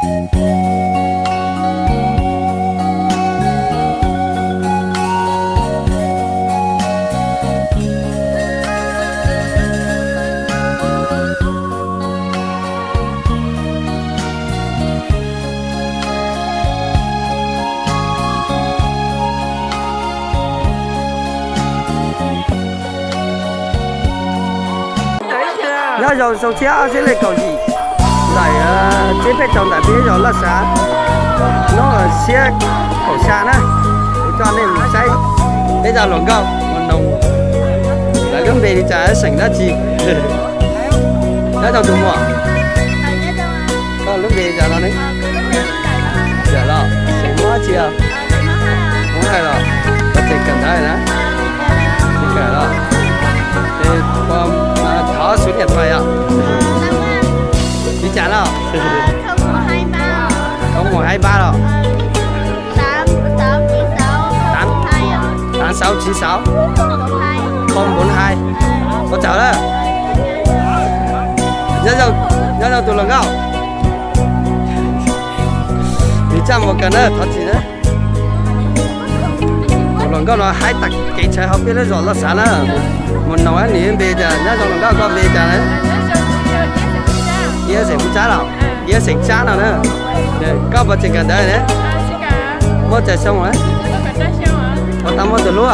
Nyob zoo xyoo tshiab ob txhiab leej kaum yim, ntawm txib peb tau ntawm peb zos Laj Sav, hnub xiab kaum xya na, kuv coj nej mus saib peb zaj hluas nkauj mus noog lawv lub npe li cas, seem dab tsi. Nyob zoo tus muam, koj lub npe li cas no ne? Yam los, xeem Hmoob tsi os? Hmoob Hais los? Koj tseem kawm ntawv na? Tseem kawm los? Thov số điện thoại os. Li cas los? Không một hai ba los? Tám sáu chín sáu không bốn hai. Ua tsaug na. Nyob zoo tus hluas nkauj. Nws tsa mus kawm na, thov txim na. Tus hluas nkauj no haib tag kev tshawv hauv peb lub zos Laj Sav na. Mus noog nws npe cas, nyob zoo hluas nkauj, koj npe cas na? Yog xeem Phu Tsab los? Yog xeem Tsab no na. Koj puas tseem kawm ntawv ne? Muaj tsawg xyoo na? Puas tau muaj tus hlub?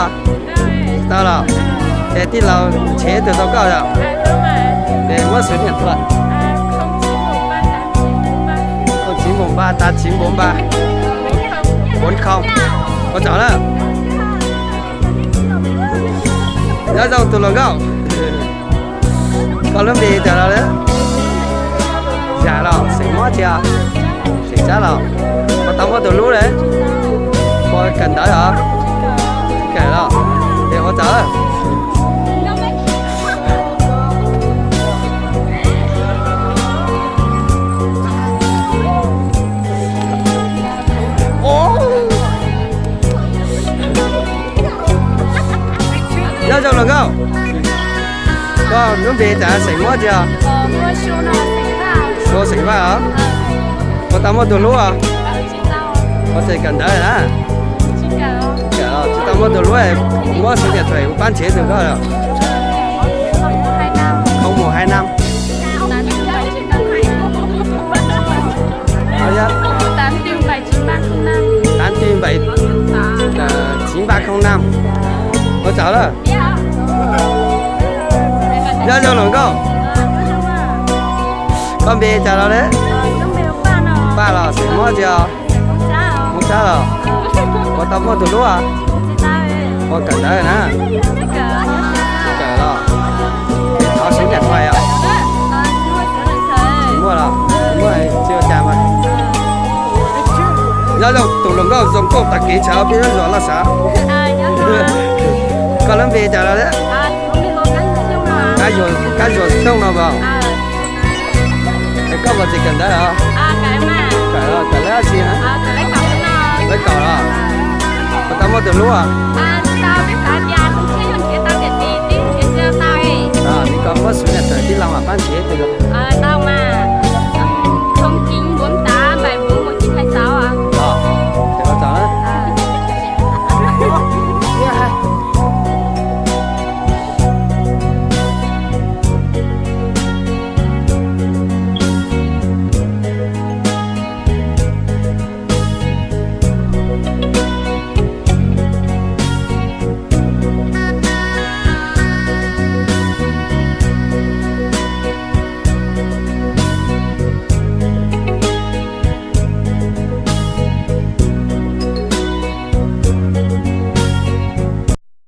Tau los? Ces tij laug nrhiav ib tug tau koj yom? Ces muab số điện thoại. Không chín một ba tám chín bốn ba. Ua tsaug na. Nyob zoo tus hluas nkauj. Koj lub npe cas los? Yam los, xeem Hmoob tsi os? Xeem Tsab los? Puas tau muaj tus hlub lawm? Puas kawm ntawv os? Kawm los? Ces ua tsaug. Nyob zoo hluas nkauj. Koj lub npe cas, xeem Hmoob tsi os? Suav xeem Vaj os. Puas tau muaj tus hlub os? Puas tseem kawm ntawv na? Kawm los tsis tau muaj tus hlub, muab số điện thoại kuv pab nrhiav tus koj os. Không một hai năm. Tám tư bảy chín ba không năm. Tám tư bảy, ờ, chín ba không năm. Ua tsaug lawm. Nyob zoo hluas nkauj. Koj npe cas los ne? Paj los, xeem Hmoob tsi os? Hmoob Tsab los? Puas tau muaj tus hlub? Puas kawm ntawv na? Kawm los? Thov số điện thoại os. Tsis muaj los? Tsis muaj tsis ua cas mas. Nyob zoo tus hluas nkauj zoo nkauj tag kev tshawv peb lub zos Laj Sav. Koj lub npe cas los? Kab Zuag Xyooj no pas? Es koj puas tseem kawm ntawv os? Kawm, kawm lab dab tsi na? Lab kaum los? Puas tau muaj tus hlub? Nws koj muab số điện thoại